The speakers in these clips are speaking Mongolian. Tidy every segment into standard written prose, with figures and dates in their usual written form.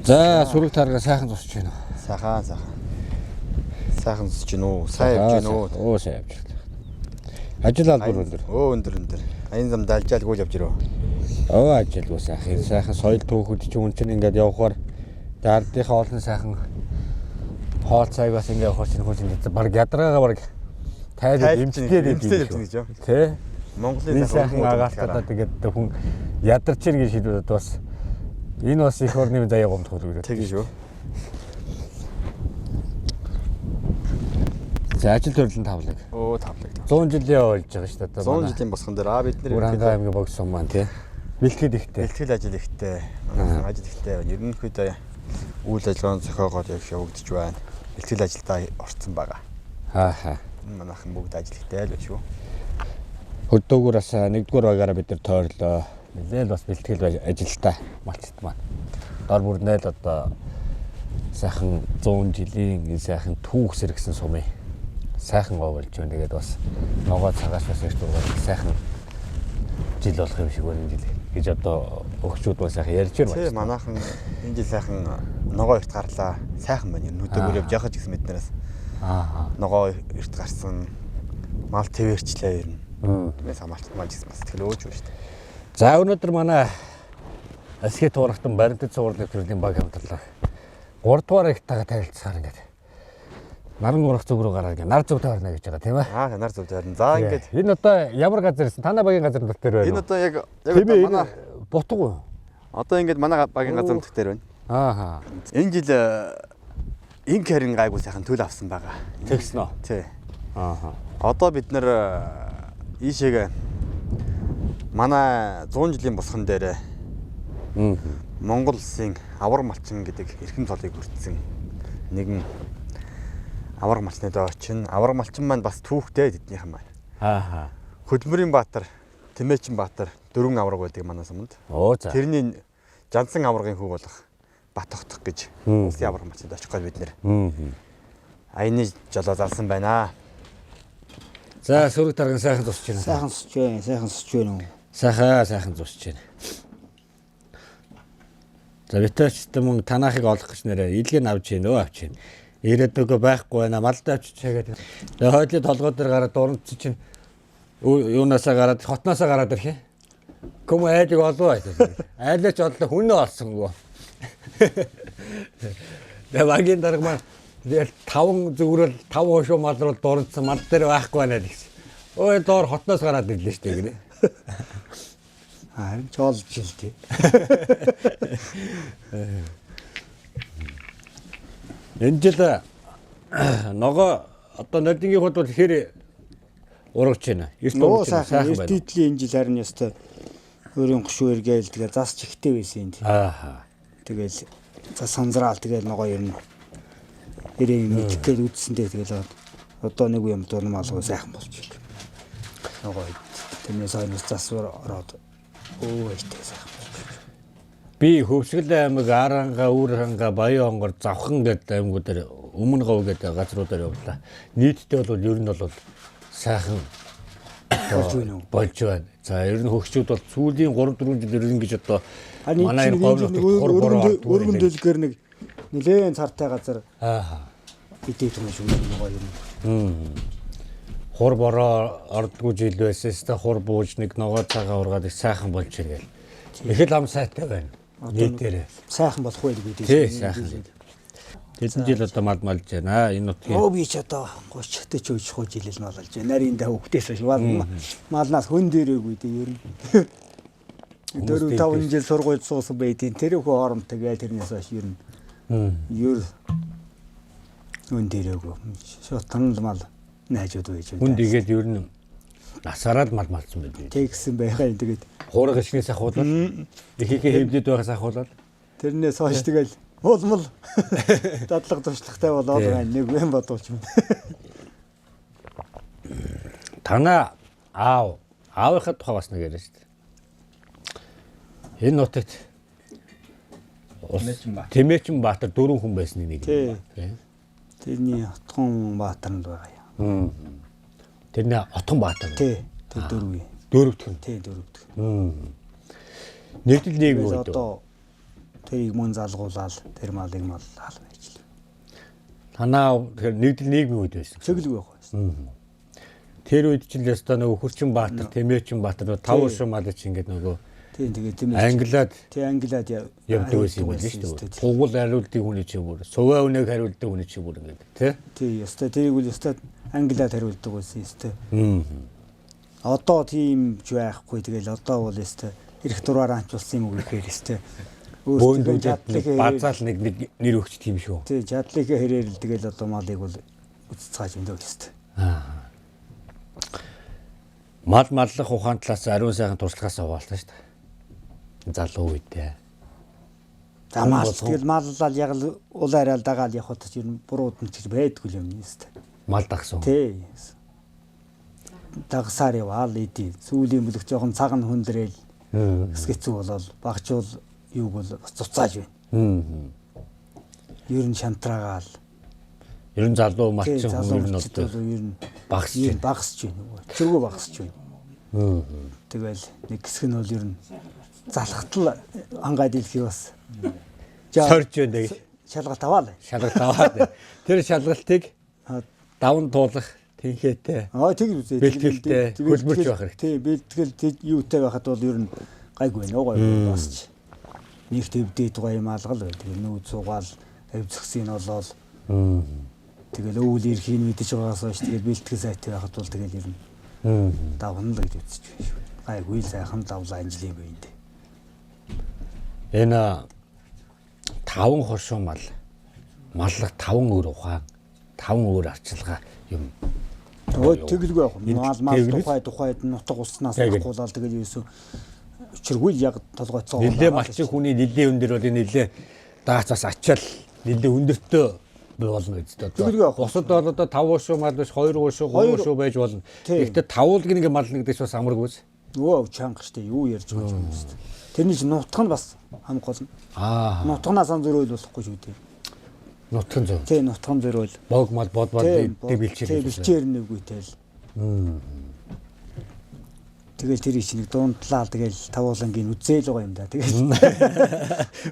За сүрэг тарга сайхан зусч байна. Сайхан сайхан. Сайхан зусч гин үү? Сайн явж гин үү? Оо сайн явж байна. Ажил албар өндөр. Өө өндөр өндөр. Аян зам далжаалгүй л явж ирв. Оо ажилгүй сайхан. Энэ сайхан соёл түүхүүд чинь хүн чинь ингээд явхаар ардынхаа олон сайхан хоол цайг бас ингээд явахаар чинь хүн чинь баг ядаргаагаа баг тайлж имчилээд имчилээд явж гэж юу? Тэ? Монголын Энэ сайхан агаалтаа тэгээд хүн ядарч ир гэж шийдвэр бас энэ бас их орны заяа гомдох үү гэдэг. Тэгэн шүү. За ажил төрлөн тавлаг. Өө тавлаг. 100 жилийн болж байгаа шүү дээ. 100 жилийн босгон дээр аа бид нэр Уранга аймгийн богд сум маань тий. Бэлтгэл ихтэй. Бэлтгэл ажил ихтэй. Манайхан ажил ихтэй байна. Ерөнхийдөө үйл ажиллагааны зохиогоод яг явагдаж байна. Бэлтгэл ажилдаа орцсон байгаа. Аа. Манайхан бүгд ажил ихтэй л байна шүү. Хөдөөгөр бас нэгдүгээр багаараа бид нар тойрлоо. Нилээл бас бэлтгэл ажилтаа малчт маань. Дор бүрнээ л одоо сайхан 100 жилийн энэ сайхан түүх сэргсэн сумын сайхан гоо болж байна. Тэгээд бас ногоо цагаас бас их дургаад сайхан жил болох юм шиг байна энэ жил гэж одоо өгчүүд бас сайхан ярьж байна. Тий, манайхан энэ жил сайхан ногоо эрт гарлаа. Сайхан байна. Ер нь хөдөөгөр явж яхаж гэсэн биднээс. Аа. Ногоо эрт гарсан. Мал твэрчлээ ер нь. Тиймээс хамаалт мал гэсэн бас сэтгэл өөж байна шүү дээ. За өнөөдөр манай Асхи туурахтан баримтат цуврал нэвтрүүлгийн баг хамтлаа. 3 дугаар ихтэйгээ танилцсаар ингээд наран урах зүг рүү гараад ингээд нар зүг таарна гэж байгаа тийм ээ. Аа, нар зүг таарна. За ингээд энэ одоо ямар газар ирсэн? Танай багийн газар нутг дээр байна. Энэ одоо яг яг Тийм ээ, одоо манай энэ бутг уу? одоо ингээд манай багийн газар нутг дээр байна. Аа. Энэ жил инк харин гайгүй сайхан төл авсан байгаа. Тэгсэн үү? Тий. Аа. Одоо бид нэр ийшээгээ манай 100 жилийн босгон дээр Монгол улсын авар малчин гэдэг эрхэм цолыг хүртсэн нэгэн авар малчны доочин. Авар малчин маань бас түүхтэй тэднийхэн маань. Аа. Хөдөлмөрийн Баатар, Тэмээчин Баатар дөрвөн аварга байдаг манай суманд. Оо за. Тэрний Жансан аваргын хүүг болох Бат огтох гэж улсын аварга малчинд очих гээд бид нэр аяны жолоо залсан байна. За сөрөг тарган сайхан зусч байна. Сайхан сусч байна, сайхан сусч байна уу? Сайхан сайхан зусч байна. За битээч мөн танаахыг олох гэж нэрээ илгээ авч гин өө авч гин. Ирээд нөгөө байхгүй байна. Малдаа авчиж чагаад. Тэгээ хойдлын толгой дээр гараад дурамч чинь юунаасаа гараад хотноосоо гараад ирэх юм. Көм айлыг олов аа. Айлаач оллоо хүнээ олсонгүй. Тэгээ багийн дарга маань тэгэл таван зүгрэл таван хошуу мал руу дурамчсан мал дээр байхгүй байна л гэсэн. Өө доор хотноос гараад ирлээ шүү дээ гинэ. Харин ч олж ил тий. Энэ жил ногоо одоо нодингийн хувьд бол хэр урагч байна. Эрт Нөө урагч байна. сайхан Сайхан эрт байна. идлийн энэ жил харин ёстой өөрийн гошуу эргээл тэгээ зас чихтэй байсан юм тий. Аа. Тэгэл зас санзраал тэгэл ногоо ер нь ирээ мэдэх гээд үдсэндээ тэгэл одоо нэг юм дурмаалгүй сайхан болж байна. Ногоо тэрнээс хойно зас ороод өө ихтэй сайхан болж байна. Би Хөвсгөл аймаг Аранга, Үүрханга, Баян онгор, Завхан гэдэг аймагуудаар Өмнө говь гэдэг газруудаар явлаа. Нийтдээ бол ер нь бол сайхан Болж байна уу? Болж байна. За ер нь хөгшчүүд бол сүүлийн 3 4 жил ер нь гэж одоо Харин манай энэ говь нутагт хор бороо ордгоо өргөн байлээ. дэлгэр нэг нэлээд цартай газар Аа. идэх юм шиг ногоо ер нь. Хур бороо ордгоо жил байсан. Өстө хур бууж нэг ногоо цагаан ургаад их сайхан болж иргээл. Их л ам сайтай байна. Нийтээрээ. Сайхан болох байл гэдэг. Тий, сайхан. Хэдэн жил одоо мал малж байна. Энэ нутгийн Оо би ч одоо 30 40 40 жил л малалж байна. Нарийн даа хөвгтээс хойш малнаас хүн дээрээгүй дээ ер нь. 4 5 жил сургуульд суусан байдیں۔ Тэр хөө хоромт тэгэл тэрнээс хойш ер нь. Ер хүн дээрээгүй. Шотон л мал найзууд байж байна. хүн дэгээд ер нь насаараа л мал малцсан байдаг. Тэгсэн байгаа юм тэгээд Хуураг ишнээс ахуулаад их их хэвлээд байгаас ахуулаад тэрнээс хойш тэгэл улмал дадлага туршлагатай болоод Тий. байна. Нэг юм бодуулч юм. танаа аав аавынхаа тухай бас нэг яриа шүү дээ. Энэ нутагт Тэмээчин Баатар дөрвөн хүн байсан нэг. Тий. Тий. Тэрний Отгон Баатар нь байгаа юм. Тэрний Отгон Баатар. Тий. Тэр дөрөв. Дөрөвдөх нь. Тий дөрөвдөх. Нэгдэл нийгэм Тэгэл үү? одоо Тэрийг мөн залгуулаад тэр малыг маллал байж л. Танаа тэгэхээр нэгдэл нийгмийн үед байсан. Цэглэг байх байсан. Тэр үед чинь л ёстой нөгөө Хөрчин Баатар, Тэмээчин Баатар тав уршин мал чинь ингээд нөгөө Тийм тэгээ тийм англиад тий англиад явдаг байсан юм байна шүү дээ. Тугал хариултыг хүний чинь бүр, суваа үнэг хариулдаг хүний чинь бүр ингээд тий. Тий ёстой тэрийг үл ёстой англиад хариулдаг байсан ёстой. Одоо тийм ч байхгүй тэгэл одоо бол ёстой эрх дураар анчулсан юм уу гэхээр ёстой. Өөртөө чадлыг базаал нэг нэг нэр өгч тийм шүү. Тий чадлынхаа хэрээр л тэгэл одоо малыг бол үццгааж өндөг ёстой. Аа. Мал маллах ухаан талаас ариун сайхан туршлагаас хуваалцсан шүү дээ. Залуу үедээ. За мал тэгэл маллал яг л уул араал дагаал явхад ч ер нь бурууд нь ч гэж байдгүй юм ёстой. Мал дагсан. Тий. Дагсаар яваал иди. Сүүлийн бүлэг жоохон цаган хүндрээл хэсгэцүү болол багчуул юуг бол бас цуцааж байна. Ер нь шантраагаал. Ер нь залуу малчин хүн ер нь бол ер нь багасч байна. Багасч байна. Чиргүү багасч байна. Тэгэл нэг хэсэг нь бол ер нь залхтал хангаад дэлхий бас. Сорж байна тэг. Шалгалт аваа л. Шалгалт аваад. Тэр шалгалтыг даван туулах тэнхээтэй. Аа тэг үзээ. Бэлтгэлтэй хөлбөрч байх хэрэгтэй. Тий, бэлтгэл юутай байхад бол ер нь гайгүй нөө гайгүй бас ч. Нэг төвдээд гоё юм алгал бай. Тэгээ нүүд суугаал эвзгсийн болоод тэгэл өвөл эрхийг мэдэж байгаас хойш тэгэл бэлтгэл сайтай байхад бол тэгэл ер нь давна л гэж үзэж байна шүү. Гайгүй л сайхан давлаа анжлын буйнд. Энэ таван хошуу мал маллах таван өөр ухаан, таван өөр арчилгаа юм. Өө тэгэлгүй яах вэ? Мал мал тухайд нутаг уснаас авахгуулаад тэгэл юусэн өчргүй яг толгойцоо. Нилээ малчин хүний нилээ өндөр бол энэ нилээ даац бас ачаал нилээ өндөртөө болно гэж одоо. Бусад бол одоо 5 уушуу мал биш 2 уушуу 3 уушуу байж болно. Гэхдээ тавуулг нэг мал нэгдэж бас амаргүй биз. Өө чанга штэ юу ярьж байгаа юм бэ? Тэрний чинь нутг нь бас хамаг гол. Аа. Нутгнаас ан зөрөөл болохгүй шүү дээ. Нутган зөө. Тий, нутган зөрөөл. Бог мал бод бод дэг бэлчээр. Тий, бэлчээр нэггүй тэл. Тэгэл тэр чинь нэг дундлаа тэгэл тавуулангийн үзээл байгаа юм да. Тэгэл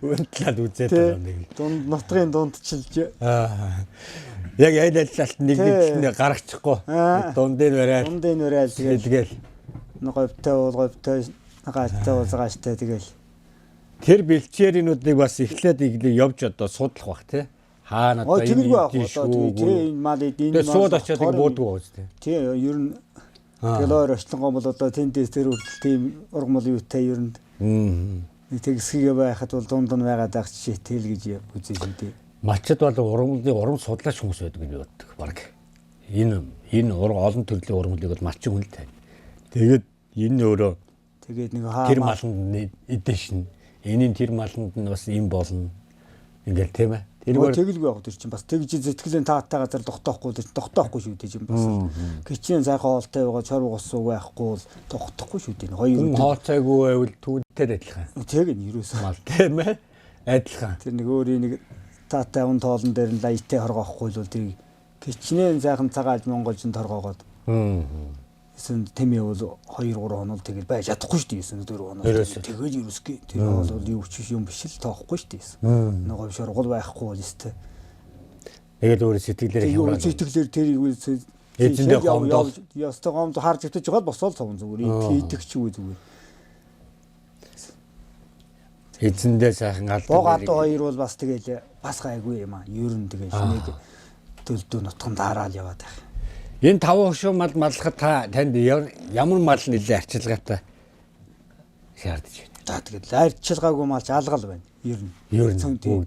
унтлаад үзээд байгаа нэг. Дунд нутгийн дундчилж. Аа. Яг аль аль талд нэг нэг гаргачихгүй. Дундын барайл. Дундын барайл тэгэл. Говьтой уул говьтой гааштай уул гааштай тэгэл. Тэр бэлчээрийнүүдийг бас эхлээд явж одоо судлах бах тий. Хаана одоо энэ шүү. Тий, энэ мал энэ мал. Сууд очиод ингэ бууддаг байгаа үстэй. Тий, ер нь тэгэл ойр очлонгоо бол одоо тэндээс тэр хүртэл тийм ургамал юутай ер нь. Нэг тэгсгээ байхад бол дунд нь байгаад байх жишээтэй л гэж үзэж шүү дээ. Малчид бол ургамлын урам судлаач хүмүүс байдаг гэж боддог баг. Энэ олон төрлийн ургамлыг бол малчин хүн л тань. Тэгээд энэ өөрөө тэгээд нэг хаа тэр маланд идэшнэ. Энийн тэр маланд нь бас юм болно. Ингээл тийм ээ. Тэр тэгэлгүй яг тэр чинь бас тэгж сэтгэлийн таатай газар тогтоохгүй тэр тогтоохгүй шүү дээ чинь бас. Хичнээн сайхан хоолтой байгаа чорбог ус уу байхгүй бол тогтохгүй шүү дээ. Хоёр хүн хооцойгүй байвал түүнтэй адилхан. Тэг нь ерөөсөө мал тийм ээ. Адилхан. Тэр нэг өөрийн нэг таатай он тоолон дээр нь лаятай хоргоохгүй бол тэр хичнээн сайхан цагаалж монголжин торгоогоод. Эсэн тэмээ бол 2 3 хоног тэгэл байж чадахгүй шүү дээ 9 4 хоног. Тэгэл ерөөсгий тэр бол юу ч юм биш л тоохгүй шүү дээ. Нөгөө шоргол байхгүй бол өстэй. Тэгэл өөрөө сэтгэлээр хямраа. Сэтгэлээр тэрийг эзэндээ гомдол. Ёстой гомд харж өгдөж байгаа босоол цовн зүгээр идэх ч үгүй зүгээр. Эзэндээ сайхан алдаг. Бог адуу хоёр бол бас тэгэл бас гайгүй юм аа. Ер нь тэгэл нэг төлдөө нутган дараал яваад байх. Энэ таван хөшөө мал маллахад та танд ямар мал нэлээ арчилгаатай шаардж байна? За тэгэл арчилгаагүй малч алгал байна. Ер нь.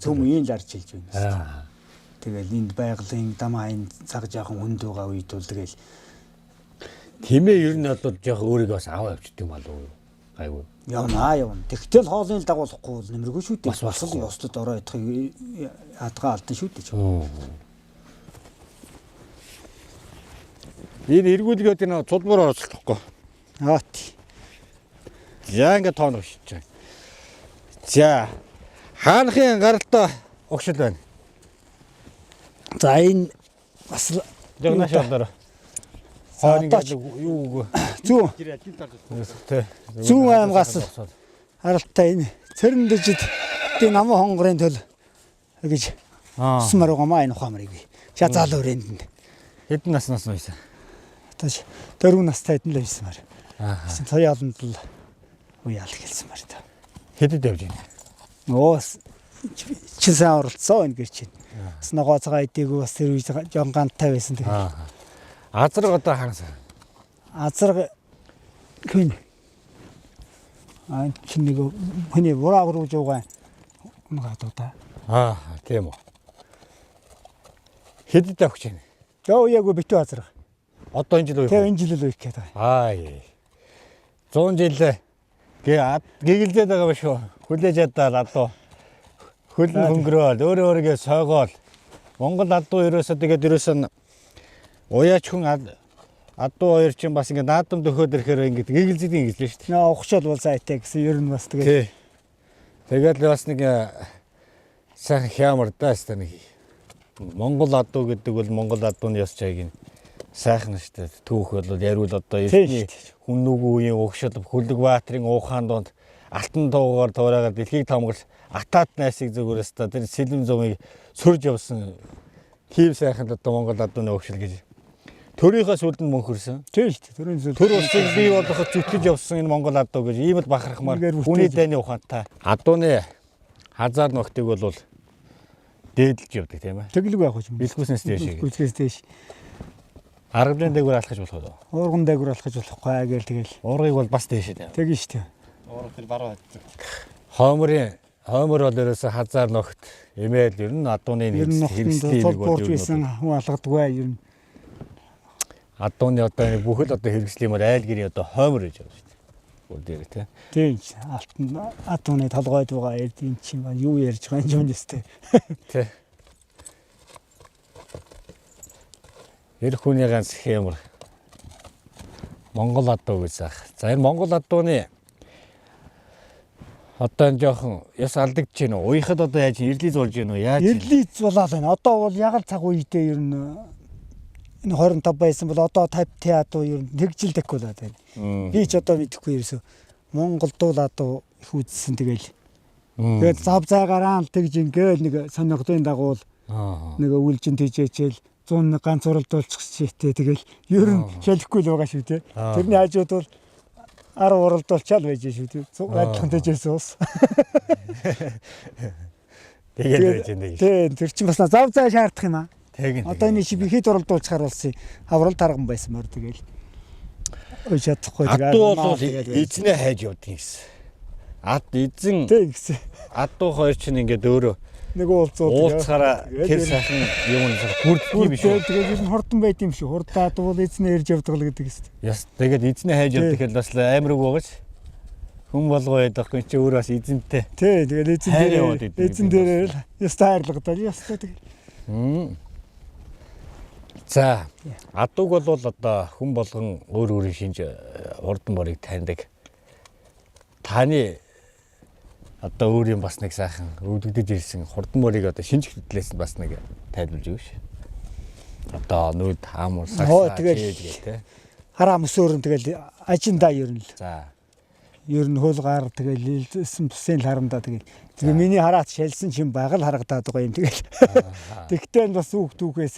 Цөм ийм л арчилж байна. Тэгэл энд байгалийн дамаа энэ цаг жаахан хүнд байгаа үед бол тэгэл тэмээ ер нь бол жоох өөрийгөө бас аваа явчихдаг мал уу? Гайгүй. Явнаа явна. Тэгтэл хоолын дагуулахгүй бол нэмэргүй шүү дээ. Бас л ёстод ороо идэх хадгаа алдан шүү дээ. Энэ эргүүлгээд энэ цулмаар оролцохгүй. Аа тий. За ингээд тооног шиж байгаа. За хаанхын гаралтай огшил байна. За энэ бас жогнаш болоор. Хойно ингээд юу үгүй. Зүүн. Тий. Зүүн аймгаас харалтай энэ цэрэндэжид Хотын намуу хонгорын төл гэж Аа. усмар байгаа маа энэ ухаамрыг би. Шазаал өрөөнд. Хэдэн наснаас нь байсан? Одоо 4 настай хэдэн л байсан маар. Аа. Чин туяаланд л уяал хэлсэн маар та. Хэдэд явж байна? Оо чин сайн оролцсон энэ гэр чинь. Бас ногоо цагаан идээгүй бас тэр үед жон гантай байсан тэгээд. Аа. Азраг одоо хаанаас? Азарга хин аа энэ чинь нэг хүний бураа руу жуугаа унгаад удаа. Аа, тийм үү. Хэдэд авах чинь? Йоо яг битүү азарга. Одоо энэ жил үе. Тэгээ энэ жил л үеих гээд байгаа. Аа. 100 жил гээ гэгэлдээд байгаа ба шүү. Хүлээж ядаад адуу. Хөл нь хөнгөрөөл, өөрөө өөрийгөө сойгоол. Монгол адуу ерөөсөө тэгээд ерөөсөө уяач хүн адуу хоёр чинь бас ингээд наадам дөхөөд ирэхээр ингээд гэгэлзэдэг юм гэлээ шүү дээ. Наа ухшаал бол зайтай гэсэн ер нь бас тэгээд Тий. Тэгээд л бас нэг сайхан хямар да өстой нэг Монгол адуу гэдэг бол Монгол адууны ёс чайг нь сайхан шүү дээ. Түүх бол яриул одоо Тийм эртний шүү хүмүүгүү үеийн угшил Хүлэг Баатрын уухаан дунд алтан туугаар туураагаад дэлхийг томголж атаат найсыг зүгээр өстой тэр сэлэм зумыг сөрж явсан тийм сайхан л одоо Монгол адууны угшил гэж. Төрийнхөө сүлд нь мөнхөрсөн. тийм шүү дээ. Төрийн зүйл. Төр улсыг бий болгоход зүтгэж явсан энэ Монгол адуу гэж ийм л бахархмаар Үнээр бүтээж. хүний дайны ухаантай. Адууны хазаар ногтыг бол дээдэлж явдаг тийм ээ. Тэглэг байх юм. Бэлгүүснээс дээш. Бэлгүүснээс дээш. Аргамжийн дээгүүр алхаж болох уу? Уурган дээгүүр алхаж болохгүй гээл тэгэл. Уургыг бол бас дээшээ тавь. Тэгэн шүү дээ. Уурга тэр баруун хавьд. Хойморын хоймор бол ерөөсө хазаар ногт эмээл ер нь адууны Ер нь ногтон хэрэгслийн цол нэг бол буурч ер нь байсан бол хүн алгадгүй ер нь. адууны одоо энэ бүхэл одоо хэрэгслийн юм бол айл гэрийн одоо хоймор гэж байна шүү дээ. Бүр дээр тийм. Тийм ч алтан адууны толгойд байгаа эрд энэ чинь юу ярьж байгаа юм юм өстэй. Тэ. Эр хүний ганц хэмэр Монгол адуу гэж заах. За энэ Монгол адууны одоо энэ жоохон яс алдагдж байна уу? Уяхад одоо яаж ирлий зулж байна уу? Яаж? Эрлий зулаал байна. Одоо бол яг л цаг үедээ ер нь энэ 25 байсан бол одоо 50 тэ адуу ер нь нэг жил дэхгүй л байна. Би ч одоо мэдэхгүй ерөөсөө Монголд бол адуу их үзсэн тэгэл. Тэгээд зав зайгаараа л тэгж ингээл нэг сонирхлын дагуу л нэг өвлжин тийжээчээл 101 ганц уралдуулчих шийтэй тэгэл ер нь шалихгүй л байгаа шүү дээ. Тэрний хажууд бол 10 уралдуулчаал байж шүү дээ. Адилхан тийжээсэн ус. Тэгээд байж байна гэж. Тийм тэр чинь бас зав зай шаардах юм аа. Тэгин. Одоо энэ чи би хэд уралдуулчихар болсон юм. Аврал тарган байсан мөр тэгэл. Ой чадахгүй тэгэл. Адуу бол эзнээ хайж явдаг юм гэсэн. Ад эзэн Тийм гэсэн. адуу хоёр чинь ингээд өөрөө Нэг уулзууд уулзахаараа тэр сайхан юм бүрддэг юм биш үү? Тэгээд ер нь хурдан байд юм шүү. Хурдан адуу бол эзнээ ирж явдаг л гэдэг юм. Яс тэгээд эзнээ хайж явдаг гэхэл бас л амар үг байгаж хүн болгоо байдаг байхгүй чи өөр бас эзэнтэй. Тий, тэгэл эзэн Хайр яваад дээр идэг эзэн гэдэг дээр л ёстой хайрлагатай ёстой тэгэл. За адууг бол одоо хүн болгон өөр өөрийн шинж хурдан борыг таньдаг. Таны одоо өөр юм бас нэг сайхан өвдөгдөж ирсэн хурдан морийг одоо шинж хөдлөөс нь бас нэг тайлбарлаж өгөөш. Одоо нүд хаамар Оо, сагсаа тэгэл- чийж гээ тэ. Хараа мөсөөрн тэгэл ажиндаа ер нь л. За. Ер нь хөл гар тэгэл илсэн тусын л харамдаа тэгэл. Тэгээ миний хараат шалсан чинь баг л харагдаад байгаа юм тэгэл. Тэгтээ нь бас хүүхд түүхээс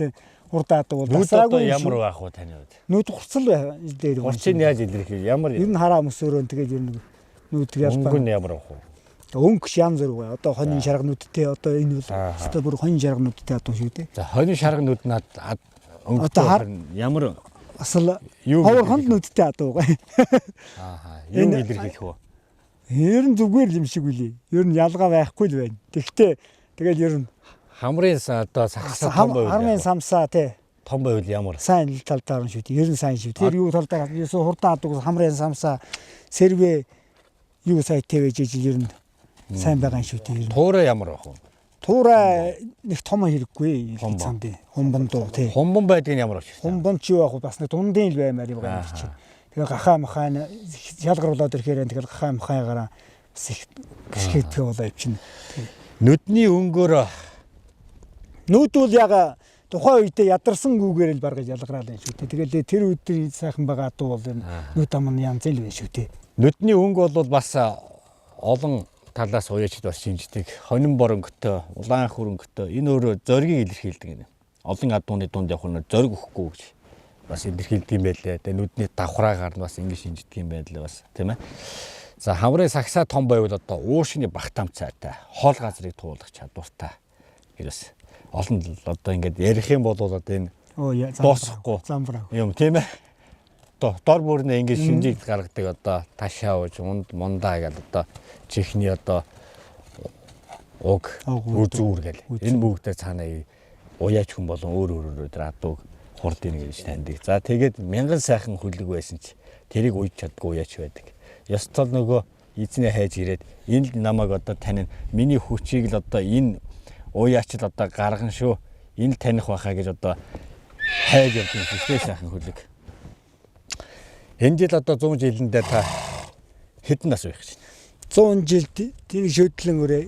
хурдаад бол Нүд одоо дасаагүй юм ямар шүү. байх вэ таны хувьд? Нүд гуцал дээр байгаа. Гурцыг яаж илэрхийлэх ямар Ер нь хараа мөсөөрөн тэгэл ер нь нүд өнгө ялбаа. нь ямар байх вэ? Өнгө янз бүр гоё. Одоо хонин шарга нүдтэй одоо энэ бол Ааха. өстой бүр хонин шарга нүдтэй одоо шүү дээ. За хонин шарга нүд над өнгөтэй Одоо хар- болохоор ямар Бас л юу ховорхон л нүдтэй адуу гоё. Аа юу Энэ- илэрхийлэх вэ? Ер нь зүгээр л юм шиг үлээ. Ер нь ялгаа байхгүй л байна. Тэгтээ тэгэл ер нь Хамрын одоо сагсаа том байвал хамрын ямар? самсаа тий Том байвал ямар? сайн л талдаар нь шүү дээ. Ер нь сайн шүү. Тэр юу талдаар ерөөсөө хурдан адуу хамрын самсаа сэрвэ юу сайтай байж ижил ер нь сайн байгаа юм шүү дээ. Ер нь. Туурай ямар байх вэ? Туурай нэг том хэрэггүй Хумбан. цамд. Хумбан дуу тий. Хумбан байдгийг ямар учиртай? Хумбан ч юу аах вэ? Бас нэг дундын л баймаар юм байгаа юм чинь. Тэгээ гахаа махаа шалгаруулад ирэхээр тэгэл гахаа махаагаараа бас их гიშгэдэг болоо явчихна. Нүдний өнгөөр Нүд бол яг тухайн үедээ ядарсан гүүгээр л баргаж ялгараал юм шүү дээ. Тэгэл тэр өдөр сайхан байгаа адуу бол энэ нүд ам нь янз л байна шүү дээ. нүдний өнгө бол бас олон талаас уяачд бас шинждэг. Хонин боронготой, улаан хөрөнгөтэй. Энэ өөрөө зоригийг илэрхийлдэг юм. Олон адууны дунд явах нь зориг өгөхгүй гэж бас илэрхийлдэг юм байлээ. Тэгээ нүдний давхраагаар нь бас ингэ шинждэг юм байлээ бас, тийм ээ. За, хамрын сагсаа том байвал одоо уушгины багтаамцайтай, хол газрыг туулах чадвартай гэж бас олон одоо ингээд ярих юм бол одоо энэ дуусахгүй Замбраа. юм, тийм ээ. Дор бүрнээ ингээд шинжийг гаргадаг, одоо ташаа ууж унд мундаа гэл одоо чихний одоо уг үзүүр гэл энэ бүгдээ цаанаа уяач хүн болон өөр өөрөөр тэр адууг хурд ийн гэж таньдаг. За, тэгээд мянган сайхан хөлөг байсан ч тэрийг уйж чаддгүй уяач байдаг. Ёстол нөгөө эзнээ хайж ирээд энэ л намайг одоо танин, миний хүчийг л одоо энэ уяач л одоо гарган шүү. Энэ л таних байхаа гэж одоо хайж явдаг юм шүү дээ сайхан хөлөг. Энэ жил одоо 100 жилэндээ та хэдэн нас байх гэж байна? 100 жилд тийм шөдлөн өрөө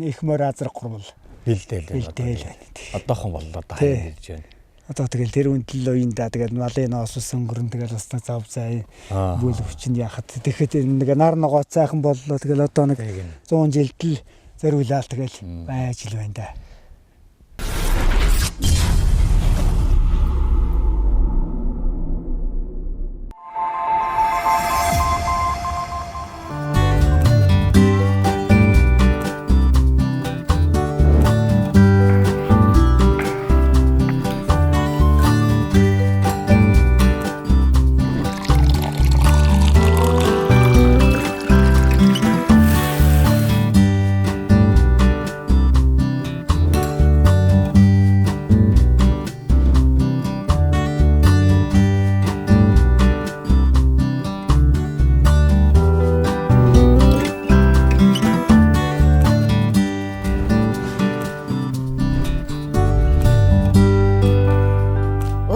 их морь азрах гурвал. Бэлдээл. Бэлдээл байна. Одоохон боллоо да гэж байна. Одоо тэгэл тэр үндэл уянда тэгэл малын ноосос өнгөрөн, тэгэл бас нэг зав зай бүл хүчин яхад тэгэхэд нэг нар ногоо сайхан боллоо, тэгэл одоо нэг 100 жилд л зориулаад тэгэл байж л байна да.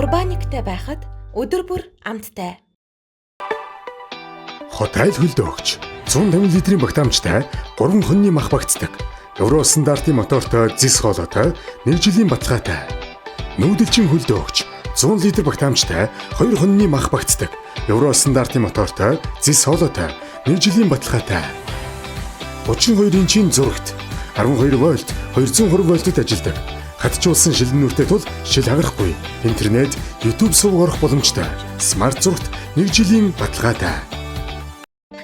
Урбаниктай байхад өдөр бүр амттай. Хот айл хөлдөөгч 150 литрийн багтаамжтай 3 хоньны мах багтдаг. Евро стандартын мотортой, зис хоолойтой, 1 жилийн баталгаатай. Нүүдэлчин хөлдөөгч 100 литр багтаамжтай 2 хоньны мах багтдаг. Евро стандартын мотортой, зис хоолойтой, 1 жилийн баталгаатай. 32 инчийн зурагт 12 вольт, 220 вольтод ажилладаг. Хатжуулсан шилэн нүртэй тул шил хагарахгүй. Интернет, YouTube сувг орох боломжтой. Смарт зурагт 1 жилийн баталгаатай.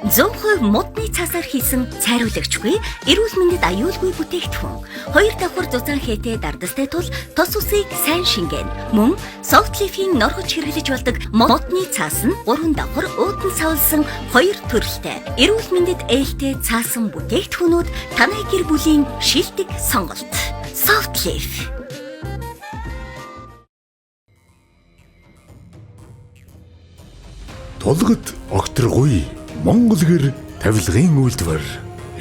100% модны цасаар хийсэн цайруулагчгүй, эрүүл мэндэд аюулгүй бүтээгдэхүүн. Хоёр давхар зузаан хээтэй дардастай тул тос усыг сайн шингээнэ. Мөн Softleaf-ийн норгож хэрэглэж болдог модны цаас нь 3 давхар уудан савлсан 2 төрөлтэй. Эрүүл мэндэд ээлтэй цаасан бүтээгдэхүүнүүд танай гэр бүлийн шилдэг сонголт. Softleaf. Тулгад огторгуй Монгол гэр тавилгын үйлдвэр.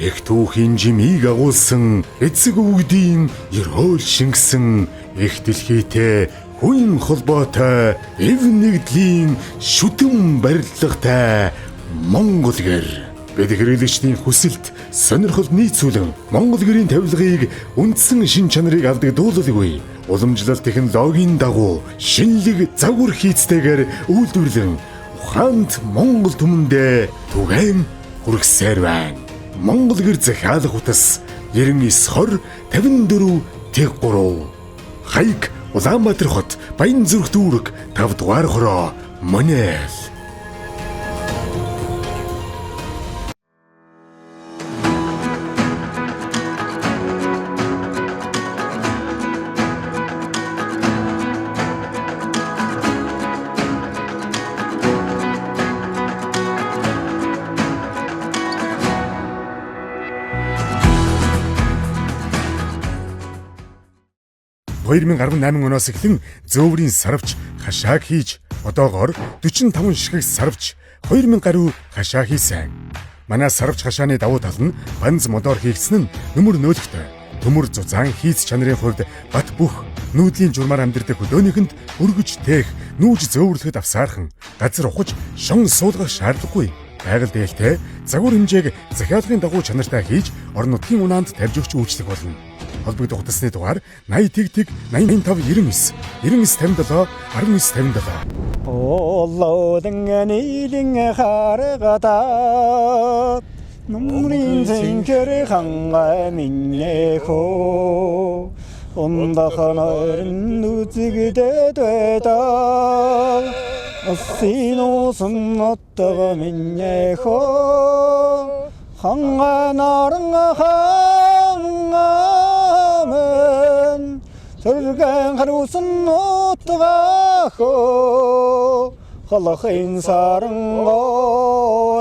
Эх түүхийн жимийг агуулсан, эцэг өвгдийн ерөөл шингэсэн, эх дэлхийтэй хүн холбоотой, эв нэгдлийн шүтэн барилгатай Монгол гэр. Бид хэрэглэгчдийн хүсэлт, сонирхол нийцүүлэн Монгол гэрийн тавилгыг үндсэн шин чанарыг алдагдуулалгүй уламжлалт технологийн дагуу шинэлэг загвар хийцтэйгээр үйлдвэрлэн ухаанд Монгол түмэндээ түгээн хүргэсээр байна. Монгол гэр захиалах утас 99 20 54 3. Хаяг Улаанбаатар хот, Баянзүрх дүүрэг, 5 дугаар хороо, Монел. «2018 оноос эхлэн зөөврийн сарвч хашааг хийж, одоогоор 45 ширхэг сарвч, 2000 гаруй хашаа хийсэн. Манай сарвч хашааны давуу тал нь банз модоор хийгдсэн нь нүмер нөөлөгтэй. Төмөр зузаан хийц чанарын хувьд бат бөх, нүүдлийн журмаар амьдардаг хөдөөнийхэнд өргөж тээх, нүүж зөөвөрлөхөд авсаархан, газар ухаж шон суулгах шаардлагагүй. Байгаль дээлтэй загвар хэмжээг захиалгын дагуу чанартай хийж орон нутгийн унаанд тавьж өгч үйлчлэх болно. Холбогдох утасны дугаар 80 тэг тэг 85 99 99 57 19 57. Олоодын нийлэн харгадаад Номрын зэнкэр хангай минь хөө Ундахан ойрон үзэгдээд байдаг. Осын усан нутга минь хөө Хангай наран хангай минь Сэргэн хариусан нутга хөө Халахын саран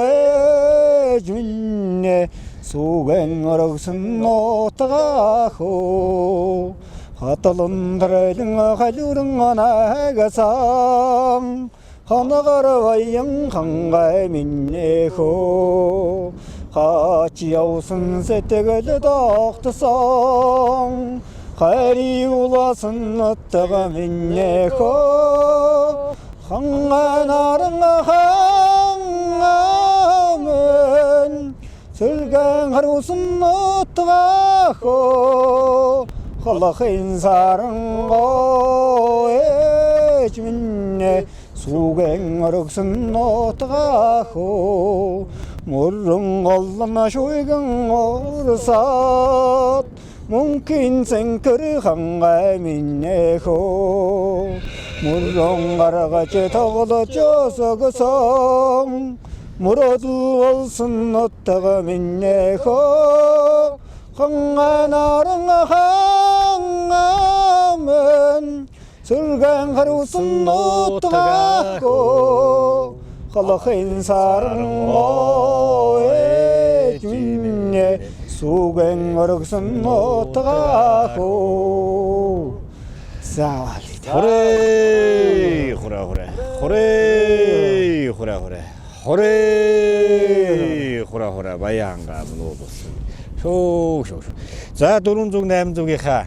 ээж минь Сүгэн орогсон нутга хөө Хаталан тарлан халууран наагасан ханагар ваян хангай минь хөө Хач явсан сэтгэл тогтсон хайрын улаасан нутга минь хөө Хангай наран хангай минь Сэргэн хариусан нутга хөө Халахын саран ээж минь Сүгэн орогсон нутга хөө Мөрөн голлон шуйган орсаад Мөнхийн цэнхэр хангай минь хөө Мөрөн гаргаж тоглож өсгөсөн Мөрөдөл болсон нутга минь хөө Хангай наран хангай минь Сэргэн хариусан нутга хөө Халахын саран ээж минь Сүгэн орогсон нутга хөө. За Хорей хураа хураа. Хорей хураа хураа. Хорей хураа хураа баяанга мөн уулсан. Шөө шөө. За 400 800-ийнхаа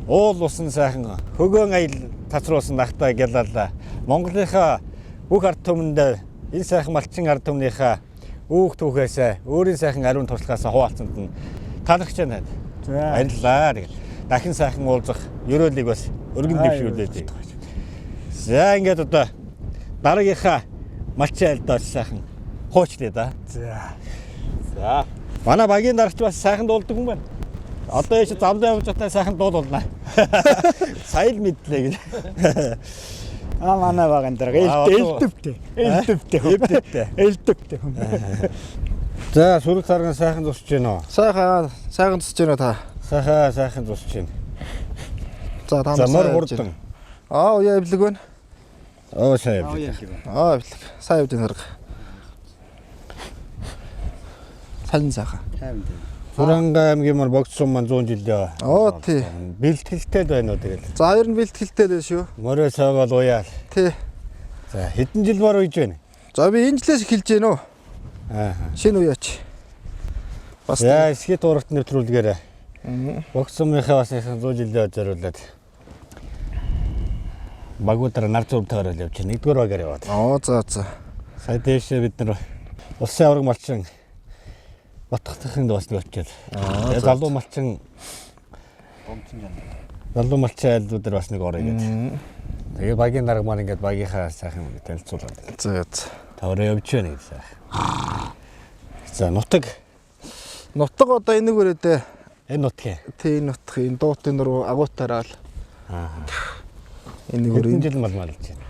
уул усан сайхан хөгөөн аял цацруулсан нахтай гялалаа. Монголынхаа бүх ард түмэндээ энэ сайхан малчин ард түмнийхээ үүх түүхээсээ өөрийн сайхан ариун туршлагаасаа хуваалцсанд нь талархаж байна. Баярлалаа. Тэгэл дахин сайхан уулзах ерөөлийг бас өргөн дэвшүүлээ. За ингээд одоо дараагийнхаа малчин айлд бас сайхан хуучлаа да. За. За. Манай багийн дарагч бас сайхан дуулдаг юм байна. Одоо яш замдаа явж байхдаа сайхан дуулуулна. Сая л мэдлээ гэж. А манай багын дарга элдвтэй. Элдвтэй. Элдвтэй. Элдвтэй. За сүрэг тарган сайхан зусч гин үү? Сайхан сайхан тусч байна та. Сайхан сайхан зусч гин. За та За нар мор сайн явж хурдан. байна. Аа уяа эвлэг байна. Оо сайн явж. Аа эвлэг. Сайн явж байна харга. Сайн сайхан. Туранга аймгийн мор богдсон маань 100 жилдээ. Оо тий. Бэлтгэлтэй л байна уу тэгэл. За ер нь бэлтгэлтэй л шүү. Морио сойгоол уяал. Тий. За хэдэн жил мор уйж байна? За би энэ жилээс эхэлж байна уу? Аа. Шинэ үеач. Бас За эсхий турагт нэвтрүүлгээрээ. Богдсомынхаа бас сайхан 100 жилдээ зориулаад багуудаар нар зуртайгаар л явж байна. Нэгдүгээр багаар яваад. Оо за за. Сая дээшээ бид нар улсын аварга малчин Батгахын бас нэг очиад. Тэгээ залуу малчин залуу малчин айлдууд дээр бас нэг орё гэдэг. Тэгээ багийн дарга маань ингээд багийнхаа сайхан танилцуулаад. За за. Та өөрөө явж байна гэж сайхан. За нутаг Нутаг одоо энийг өрөөдөө энэ нутгийн. тий нутаг энэ дуутын нуруу агуутаараа л. Аа. Энийг Хэдэн өрөө. жил мал малж байна?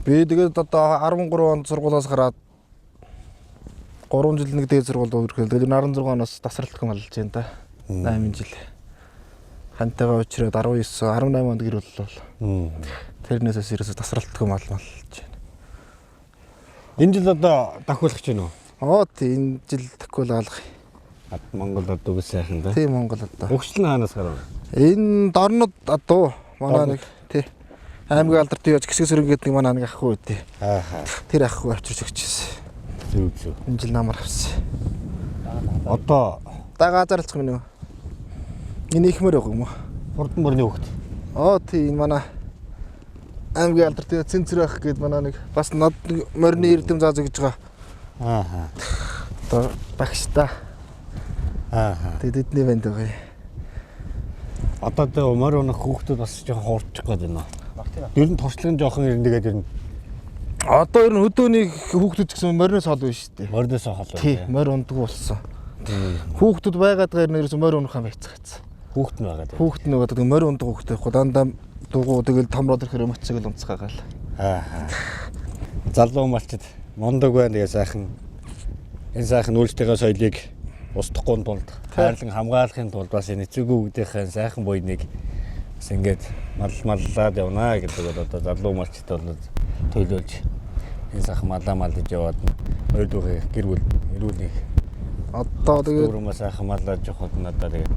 Би тэгээд одоо 13 онд сургуулиас гараад 3 жил нэг дээд сургуульд үргэлжлэл. Тэгээд 16 оноос тасралтгүй малж байна да. 8 жил. Хантайгаа уучраад 19 18 онд гэр бүл бол. Тэрнээс ерөөсө тасралтгүй мал малж байна. Энэ жил одоо дахиулах гэж байна уу? Оо тий энэ жил таквал алга. Ад Монгол одоо үгүй сайхан да. Тий Монгол одоо. Өгчлөн хаанаас гарав? Энэ дорнод адуу манай Дорнод. нэг тий аймгийн алдарт яаж гисэг сөрөн гэдэг нэг манай нэг ах хүү тий. Ааха. Тэр ах хүү авчирч өгчээсэн. Зүг зүг. Энэ жил намар авсан. Одоо Да газарлцах минь үү? Энэ ихмэр байгаа юм уу? хурдан мөрний хөгт. Оо тий энэ манай аймгийн алдарт цэнцэр байх гээд манай нэг бас над нэг морины эрдэм зааж өгж байгаа. Ааха. Одоо багш та. Ааха. Тэгээд эдний банд байгаа юм. Одоо тэ морь унах хүүхдүүд бас жоохон хуурчих гээд байна. Ер нь туршлага нь жоохон ирнэ тэгээд ер нь Одоо ер нь хөдөөний хүүхдүүд ч гэсэн мориноос хол байна шүү дээ. мориноос хол Тий, байна. морь ундгүй болсон. Хүүхдүүд байгаад байгаа нэрээс морь унахаа байцгаацсан. Хүүхд нь байгаа. Хүүхд нь байгаа тэгээ морь ундаг хүүхдээ байхгүй дандаа дугуй тэгэл томроод ирэхээр өмцөг л унцгаагаал. Аа. Залуу малчид мундаг байна тэгээ сайхан энэ сайхан үйлчлэгээ соёлыг устгахгүй тулд хайрлан хамгаалахын тулд бас энэ эцэг өвгдийнхээ сайхан буйныг бас ингээд мал маллаад явна гэдэг бол одоо залуу малчид бол төлөөлж энэ сайхан малаа малж яваад хоёр дүүхээ гэр бүл эрүүлэх Одоо тэгээд дүүрмээ сайхан маллаад явахад надаа тэгээд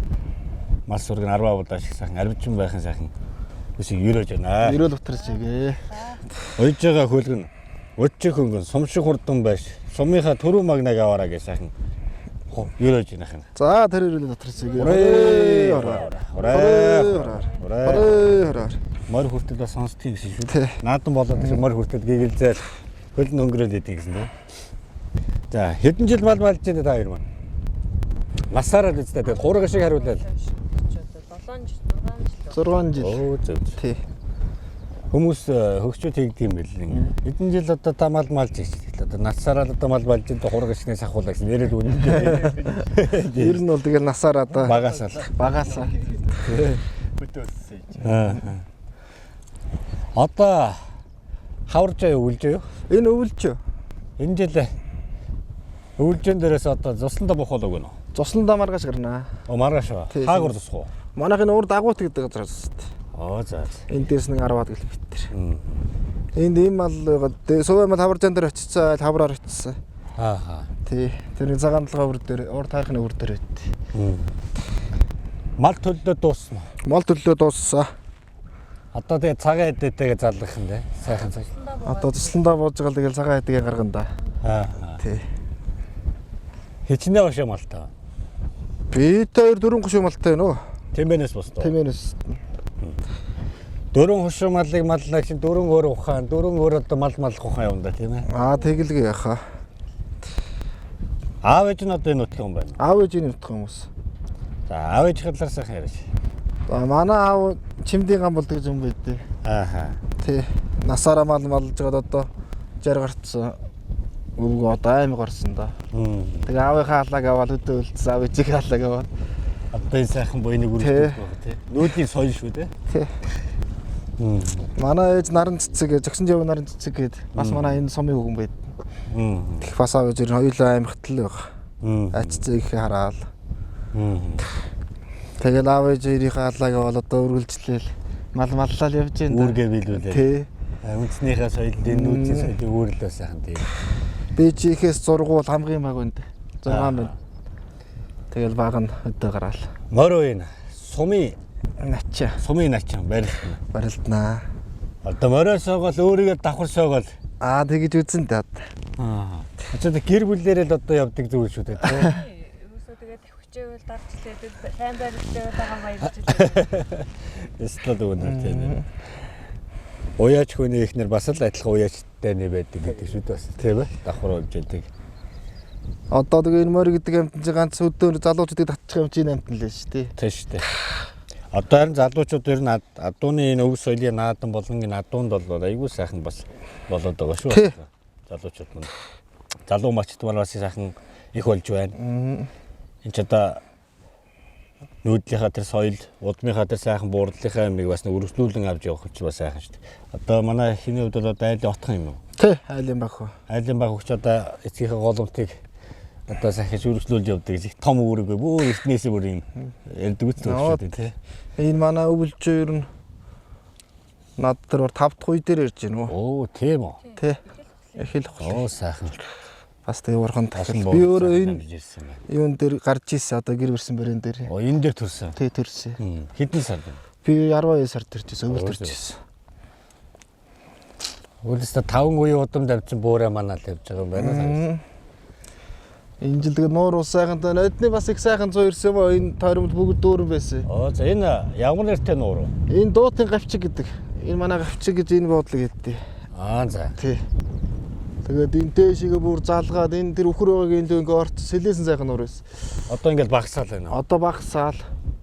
мал сүрэг нь 10 удаа шиг сайхан арвичин байхын сайхан үсийг өрөөж байна. Ерөөл утарч игээ. Уйж байгаа хөлгөн өччих хөнгөн сум шиг хурдан байш. Сумынхаа түрүү магнаг аваараа гэж сайхан өрөөж байна хань. За тэр ерөөл утарч игээ. Урээ Ураа. ураа Ураа. ураа. Ураа. Морь хүртэл бас сонсдгийг гэсэн шүү. Тий. Наадан болоод гэсэн морь хүртэл гэгэлзээл хөл нь өнгөрөөд идэг гэсэн тийм. За хэдэн жил мал малж байна та хоёр маань? Насаараа л үстэй тэгээд хураг шиг хариулаад. 7 жил 6 жил. 6 жил. Өө зөв. зөв. Тий. Хүмүүс хөгшчүүд хийгдэг юм байл. Хэдэн жил одоо та мал малж хийж тэгэл одоо насаараа л одоо мал малж энэ хураг шигнээс ахуулаа гэсэн нэрэл үнэн. Ер нь бол тэгэл насаараа да. Багасаа л. Багасаа. Аа. Одоо хаварж аюу өвлж юу? Энэ өвлж. Энэ жил өвлжөн дээрээс одоо зусландаа буух болоогүй нөө. Зусландаа маргааш гарнаа. Оо маргааш ба. Тий. Хаагур зусах уу? Манайх энэ урд агуут гэдэг газар зусд. Оо за. за. Энэ дээрс нэг 10-аад км. Энд ийм мал байгаа. Сувай мал хаваржаан дээр очицсан, айл хавраар очицсан. Аа. Тий. Тэр нэг цагаан толгой өвөр дээр, урд таархны өвөр дээр байд. Мал төллөө дуусна. Мол төллөө дууссан. Одоо тэгээ цагаан эдэтэйгээ залгах юм дээ. Сайхан цаг. Одоо тусландаа бууж байгаа л тэгэл цагаан хэдгээ гаргана да. Аа. Тий. Хичнээн ошоо малтай. Би та хоёр дөрвөн гошуу малтай байна уу? Тэмбэнээс босдоо. Тэмээнээс. Дөрвөн хошуу малыг маллаа чинь дөрвөн өөр ухаан, дөрвөн өөр одоо мал малах ухаан явна да тийм ээ. Аа тэгэлгүй яхаа. Аав ээж нь одоо энэ нутгийн хүн байна. Аав ээж энэ нутгийн хүмүүс. За аав ээж талаар сайхан яриач. За манай аав чимдийн гам болдог юм байдээ. Ааха. Тий. Насаараа мал малж байгаад одоо 60 гарцсан. Өвгөө одоо аймаг гарсан да. Тэгээ аавынхаа халааг аваад өдөө үлдсэн, аав ээжийнхээ халааг аваад. Одоо энэ сайхан буйныг үргэлжлүүлэх байх тий. Нүүдлийн соёл шүү дээ. Тий. Манай ээж наран цэцэг, зөксөн жав наран цэцэг гээд бас манай энэ сумын хөвгөн байд. Тэгэх бас аав ээж ер нь хоёулаа аймагт л байгаа. Ач цэцэг их хараал. Тэгэл аав ээж хоёрынхаа халааг аваад одоо үргэлжлээл мал маллал явж байна. Үүргээ биелүүлээ. Тий. Үндснийхээ соёлд энэ нүүдлийн соёлыг үүрлээ сайхан тий. Би чи ихээс зургуул хамгийн баг үнд. 6 байна. Тэгэл баг нь өдөө гараал. Морь уян сумын Начаа сумын начин барилтна. барилднаа. Одоо морио сойгоол өөрийгөө давхар сойгоол. Аа тэгэж үзэн дээ. Аа. Одоо гэр бүлээрээ л одоо явдаг зүйл шүү дээ тий. Ерөөсөө тэгээд тавхичээвэл дарж лээ. Сайн барилдаа байгаа баярлж лээ. Эсвэл өгнөр тийм. Уяач хүний ихнэр бас л адилхан уяачтай нэ байдаг гэдэг шүү дээ бас тийм ээ. Давхар болж байдаг. Одоо тэгээ энэ морь гэдэг амтан чи ганц өдөр залуучуудыг татчих юм чи энэ амтан л шүү дээ. Тийм шүү дээ. Одоо харин залуучууд ер нь адууны энэ өв соёлын наадан болон энэ адуунд бол айгүй сайхан бас болоод байгаа шүү. Тий. Залуучууд мань. Залуу мачт маань бас сайхан их болж байна. Энд ч одоо нүүдлийнхаа тэр соёл, удмынхаа тэр сайхан буурлынхаа юмыг бас нэг өргөжлүүлэн авч явах ч бас сайхан шүү дээ. Одоо манай хиний хувьд бол одоо айлын отхон юм уу? Тий, айлын баг хөө. Айлын баг хөгч одоо эцгийнхээ голомтыг одоо сайхан өргөжлүүлж явдаг гэж их том үүрэг бүр эртнээсээ бүр юм ярьдаг үст шүү дээ тий. Энэ манай өвлжөө ер нь над дээр бар 5 дахь үе дээр ирж байна уу? Оо тийм үү. Тий. Их л хол. Оо сайхан. Бас тэгээ урхан Олон дахил. боо Би өөрөө сайхан энэ дамжиж ирсэн байна. юун дээр гарч ирсэн одоо гэр бэрсэн бэрэн дээр. Оо энэ дээр төрсөн. Тий төрсөн. Хэдэн сард вэ? Би 12 сар төрж ирсэн, өвөл Оо, төрж ирсэн. Үлээсээ 5 үеийн удам давчин буурай манаа л явж байгаа юм байна. Энэ жил тэгээ нуур ус сайхантай нодны бас их сайхан зүү ирсэн юм аа. Энэ тойромд бүгд дүүрэн байсан. Оо за энэ ямар нэртэй нуур вэ? Энэ дуутын гавчиг гэдэг. Энэ манай гавчиг гэж энэ буудлыг хэлдэг. Аа за. Тий. Тэгээд энэ дээшигээ бүр залгаад энэ тэр үхэр байгааг энэ лөө ингээ орц сэлээсэн сайхан нуур байсан. Одоо ингээд багсаал байна. Одоо багасаал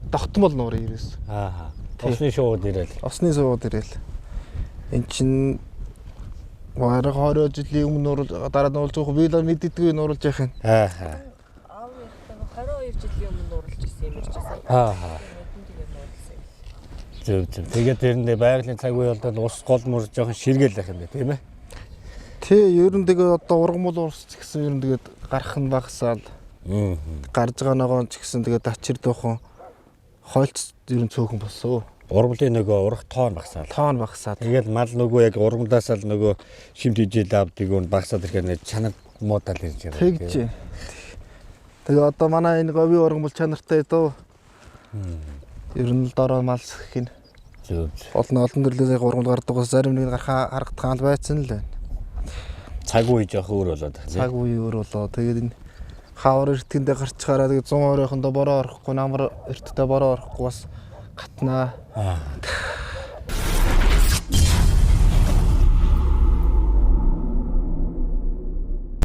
тогтмол нуур ирээс. Аа. Усны шууд ирээл. Осны сууд ирээл. Эн чин бараг 20 жилийн өмнө нуурлж дараа нуурлж байгаа би л мэддэггүй нуурлж яах юм. Аа. Аав ихтэй 2 жилийн өмнө нуурлаж ирсэн юм ярьжсэн. Аа. Тэгээд нуурласан юм. Зөв зөв. Тэгээд тэр нь байгалийн цаг үе бол ус гол мөр жоохон ширгээл байх юм байна, тийм ээ. Тий, ер нь тэгээд одоо ургамал урс ч гэсэн ер нь тэгээд гарах нь багасаал. Гарч байгаа ногоон ч гэсэн тэгээд ачир дуухан хойлц ер нь цөөхөн болсон. Ургамлын нөгөө урах тоон багасаал. Тоон багасаад. Тэгэл мал нөгөө яг ургамлаасаа л нөгөө шимт хижээл авдаг юм багасаад ирэхээр нэг чанар муудаал ирж байгаа. Тэгж. Тэгээ одоо манай энэ говийн ургамал чанартай дөө. Ер нь л дороо мал сэх нь. Зөв зөв. Олон олон төрлөөс яг ургамал гардаг ус зарим нэг гарахаа харагдах ал байцсан л байна. Цаг үе жоох өөр болоод байна. Цаг үе өөр болоо. Тэгээд энэ хавар эртгэндээ гарчхаараа тэгээд 100 оройхондоо бороо орохгүй, намар эртдээ бороо орохгүй бас гатнаа.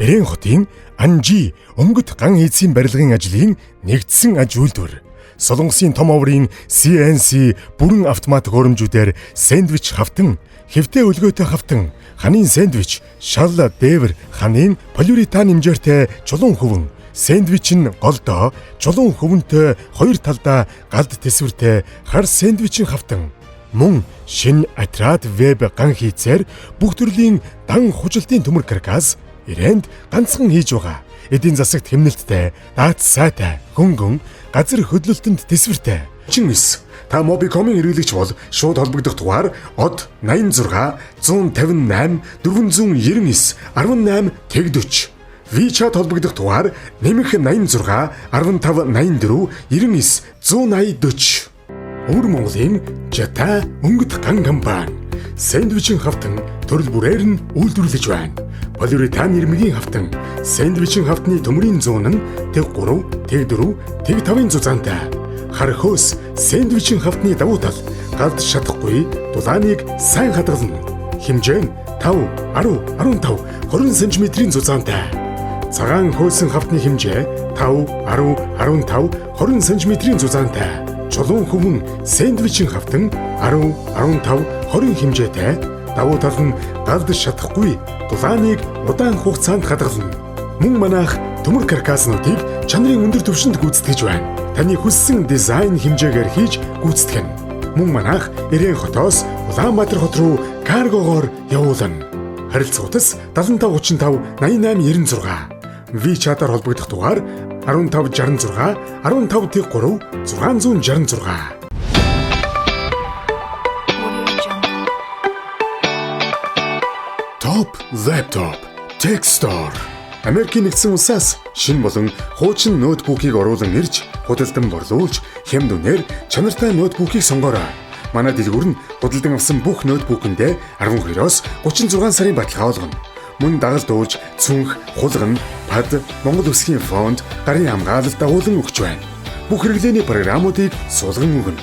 Эрен хотын Анжи өнгөт ган эзийн барилгын ажлын нэгдсэн аж үйлдвэр. Солонгосын том оврын CNC бүрэн автомат хөрөмжүүдээр сэндвич хавтан, хэвтэй өлгөөтэй хавтан, ханын сэндвич, шал дээвэр, ханын полиуретан хэмжээртэй чулуун хөвөн, сэндвич нь голдоо, чулуун хөвөнтэй хоёр талдаа галд тэсвэртэй хар сэндвичийн хавтан. Мөн шинэ Атрад веб ган хийцээр бүх төрлийн дан хужилтын төмөр каркас Ирэнд ганцхан хийж байгаа. Эдийн засагт хэмнэлттэй, даат сайтай, хөнгөн, газар хөдлөлтөнд тэсвэртэй. 39. Та Mobicom-ын хэрэглэгч бол шууд холбогдох дугаар од 86 158 499 18 тэг 40. WeChat холбогдох дугаар нэмэх 86 15 84 99 180 40. Өвөр Монголын Жата өнгөт ган компани сэндвичийн хавтан төрөл бүрээр нь үйлдвэрлэж байна. Полиуретан ирмэгийн хавтан сэндвичийн хавтны төмрийн зуун нь тэг 3, тэг 4, тэг 5-ын зузаантай. Хар хөөс сэндвичийн хавтны давуу тал галд шатахгүй дулааныг сайн хадгална. Хэмжээ нь 5, 10, 15, 20 см-ийн зузаантай. Цагаан хөөсөн хавтны хэмжээ 5, 10, 15, 20 см-ийн зузаантай. Чулуун хөвөн сэндвичийн хавтан 10, 15, 20 хэмжээтэй. Давуу тал нь галд шатахгүй дулааныг удаан хугацаанд хадгална. Мөн манайх төмөр каркаснуудыг чанарын өндөр түвшинд гүйцэтгэж байна. Таны хүссэн дизайн хэмжээгээр хийж гүйцэтгэнэ. Мөн манайх Эрен хотоос Улаанбаатар хот руу каргогоор явуулна. Харилцах утас 75 35 88 96. WeChat-аар холбогдох дугаар 15 66 15 3 666. Top Laptop Tech Store Америкийн нэгдсэн улсаас шинэ болон хуучин ноутбукийг оруулан ирж худалдан борлуулж хямд үнээр чанартай ноутбукийг сонгоорой. Манай дэлгүүр нь худалдан авсан бүх ноутбукэндээ 12-оос 36 сарын баталгаа олгоно. Мөн дагалд ууж, цүнх, хулган, пад, Монгол Өсгийн фонд, гарын хамгаалалт дагуулan өгч байна. Бүх хэрэглээний програмуудыг суулган өгнө.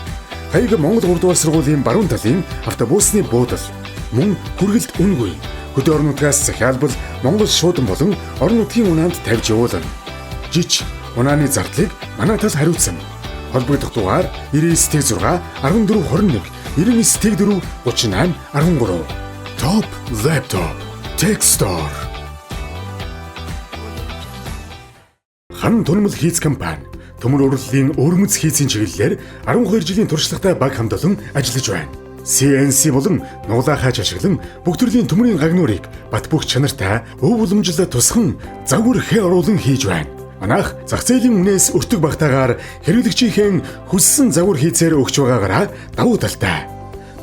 Хаяг Монгол 3 дугаар сургуулийн баруун талын автобусны буудал. Мөн хүргэлт үнэгүй. Хөдөө орон нутгаас захиалбал Монгол шуудан болон орон нутгийн унаанд тавьж явуулна. Жич унааны зардлыг манай тал хариуцсан. Холбогдох дугаар 99 6 14 21 99 4 38 13. Top Laptop Tech Store. Хан тунмал хийц компани төмөр урлагийн өвөрмөц хийцийн чиглэлээр 12 жилийн туршлагатай баг хамт олон ажиллаж байна. CNC болон нуглаа хааж ашиглан бүх төрлийн төмрийн гагнуурыг бат бөх чанартай өв уламжлал тусхан загвар хэ оруулан хийж байна. Манайх зах зээлийн үнээс өртөг багтаагаар хэрэглэгчийнхээ хүссэн загвар хийцээр өгч байгаагаараа давуу талтай.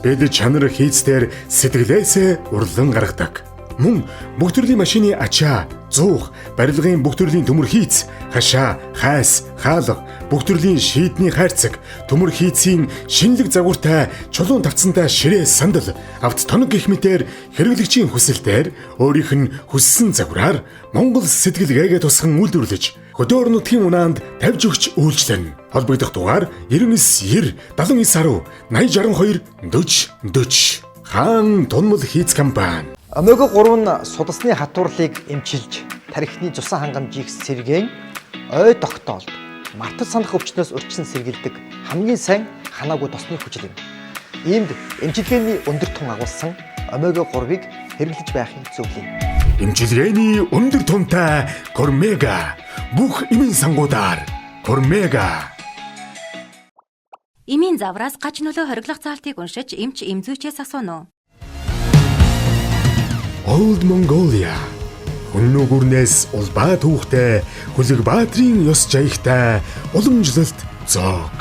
Бид чанар хийцээр сэтгэлээсээ урлан гаргадаг. Мөн бүх төрлийн машины ачаа, зуух, барилгын бүх төрлийн төмөр хийц, хашаа, хайс, хаалга, бүх төрлийн шийдний хайрцаг, төмөр хийцийн шинэлэг загвартай чулуун тавцантай ширээ сандал, авт тоног гих мэтээр хэрэглэгчийн хүсэлтээр өөрийнх нь хүссэн загвараар Монгол сэтгэлгээгээ тусган үйлдвэрлэж хөдөө орон нутгийн унаанд тавьж өгч үйлчлэнэ. Холбогдох дугаар 99 90 79 10 80 62 40 40. Хаан тунмал хийц компани. Омега 3 нь судасны хатуурлыг эмчилж, тархины цусан хангамжийг сэргээн, ой тогтоолд, мартаж санах өвчнөөс өрчсөн сэргийлдэг хамгийн сайн ханаагүй тосны хүчил юм. Иймд эмчилгээний өндөр тун агуулсан омега 3-ыг хэрэглэж байхыг зөвлөе. Эмчилгээний өндөр тунтай Кормега бүх эмийн сангуудаар. Кормега. Эмийн завраас гач нөлөө хориглох заалтыг уншиж эмч эмзүүчээс асууна уу? Old Mongolia. Хүннү гүрнээс улбаа түүхтэй, Хүлэг Баатрын ёс жаягтай уламжлалт зоог.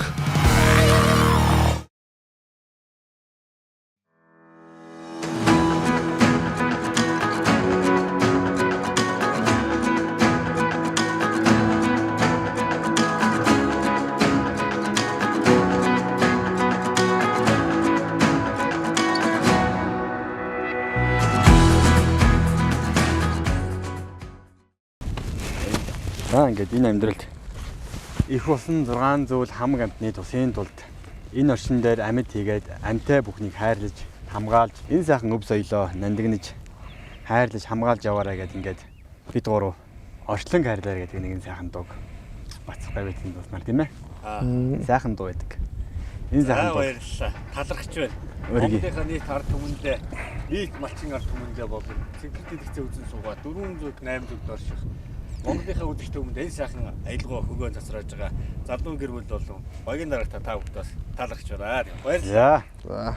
За ингээд энэ амьдралд их усан 6 зүйл хамаг амьтны тусын тулд энэ орчин дээр амьд хийгээд амьтай бүхнийг хайрлаж, хамгаалж, энэ сайхан өв соёлоо нандинаж хайрлаж, хамгаалж яваарай гэдэг ингээд бид гурав орчлон хайрлаарай гэдэг нэгэн сайхан дууг бацх гавьяатын дууснаар тийм ээ. Сайхан дуу байдаг. Энэ сайхан дуу. Баярлалаа. Талархаж байна. Өөрийгөө. Монголынхаа нийт ард түмэндээ нийт малчин ард түмэндээ болон цэнхэр дэлгэцээ үзэн суугаа 400 800 дорших Монголынхаа үзэгч түмэнд энэ сайхан аялгаа хөгөөн засрааж байгаа залуу гэр бүл болон багийн дарагта та бүхэнд бас талархаж байна. Баярлалаа. За.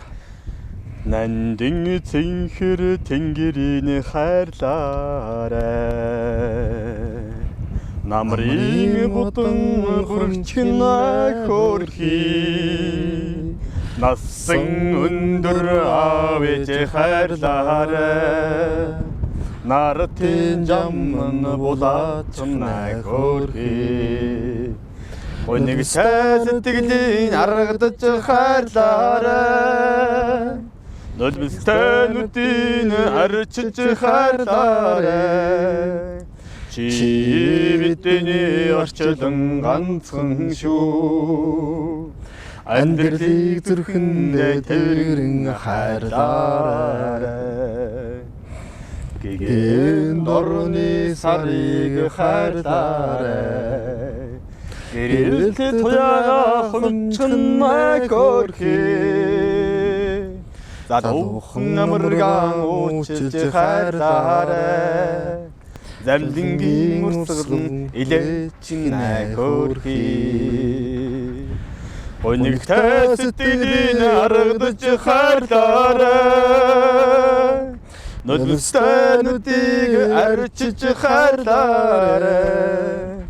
Нандин цэнхэр тэнгэрийн хайрлаарай. Намрын будан хүрчгэн хөөрхий. Насан өндөр аав ээж хайрлаарай. Нартын жамн булаачна хөөрхий. Гуниг сай сэтгэлийн аргадаж хайрлаарай. Нулимстай нүдийн арчиж хайрлаарай. Чи бидний орчлон ганцхан шүү. Амьдралыг зүрхэндээ тэрэн хайрлаарай. Гэгэн дорны сарыг хайрлаарай. Гэрэлт туяага хумчхан хөөрхий. Залуухан амаргаан уучилж хайрлаарай. Замлингийн урсгалан илээчин хөөрхий. Гунигтай сэтгэлийн аргадаж хайрлаарай. Нулимстай нүдийг арчиж хайрлаарай.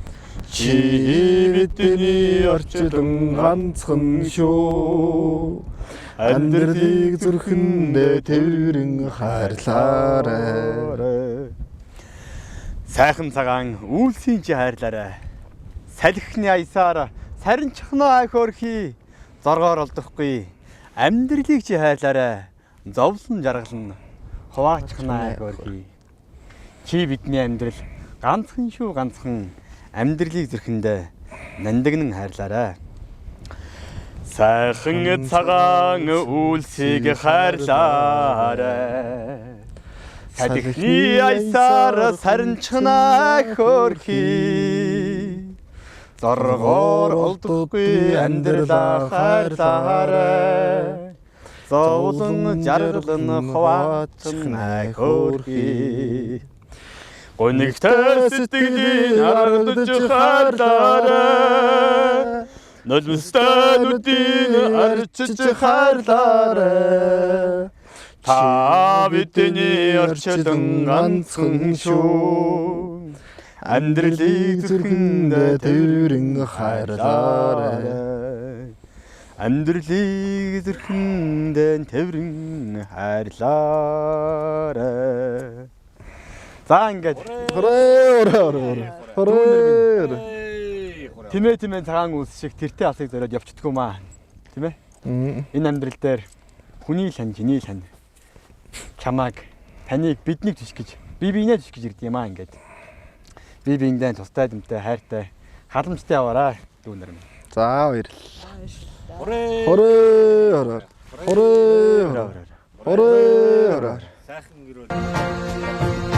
Чи бидний орчлон ганцхан шүү. Амьдралыг зүрхэндээ тэрэн хайрлаарай. Сайхан цагаан үйлсийн чи хайрлаарай. Салхины аясаар сарничхнаа хөөрхий. Зоргоор олдохгүй. Амьдралыг чи хайрлаарай. Зовлон жаргална. Хуваачхнаа хөөрхий. Чи бидний амьдрал ганцхан шүү ганцхан амьдралыг зүрхэндээ нандинан хайрлаарай. Сайхан цагаан үйлсийг хайрлаарай. Салхины аясаар сарничхнаа хөөрхий. Зоргоор олдохгүй амьдралаа хайрлаарай. Зовлон жаргалан хуваачна хөөрхий. Гунигтай сэтгэлийн аргадаж хайрлаарай. Нулимстай нүдийн арчиж хайрлаарай. Та бидний орчлон ганцхан шүү. Амьдралыг зүрхэндээ тэрэн хайрлаарай. Амьдралыг зүрхэндээ тэрэн хайрлаарай. За ингээд Хорой хорой хорой. Тэмээ тэмээ цагаан үйлс шиг тэртээ алсыг зориод явчихдгүй маа. Тийм ээ? Энэ амьдрал дээр хүний л хань, чиний л хань. Чамааг, таныг, биднийг түш гэж, би биенээ түш гэж ирд юм аа ингээд. Би биендээ тустай дэмтэй, хайртай, халамжтай яваарай дүүнэр минь. За баярлалаа. Хорой хорой. Хорой хорой. Хорой хорой. Сайхан гэрүүл.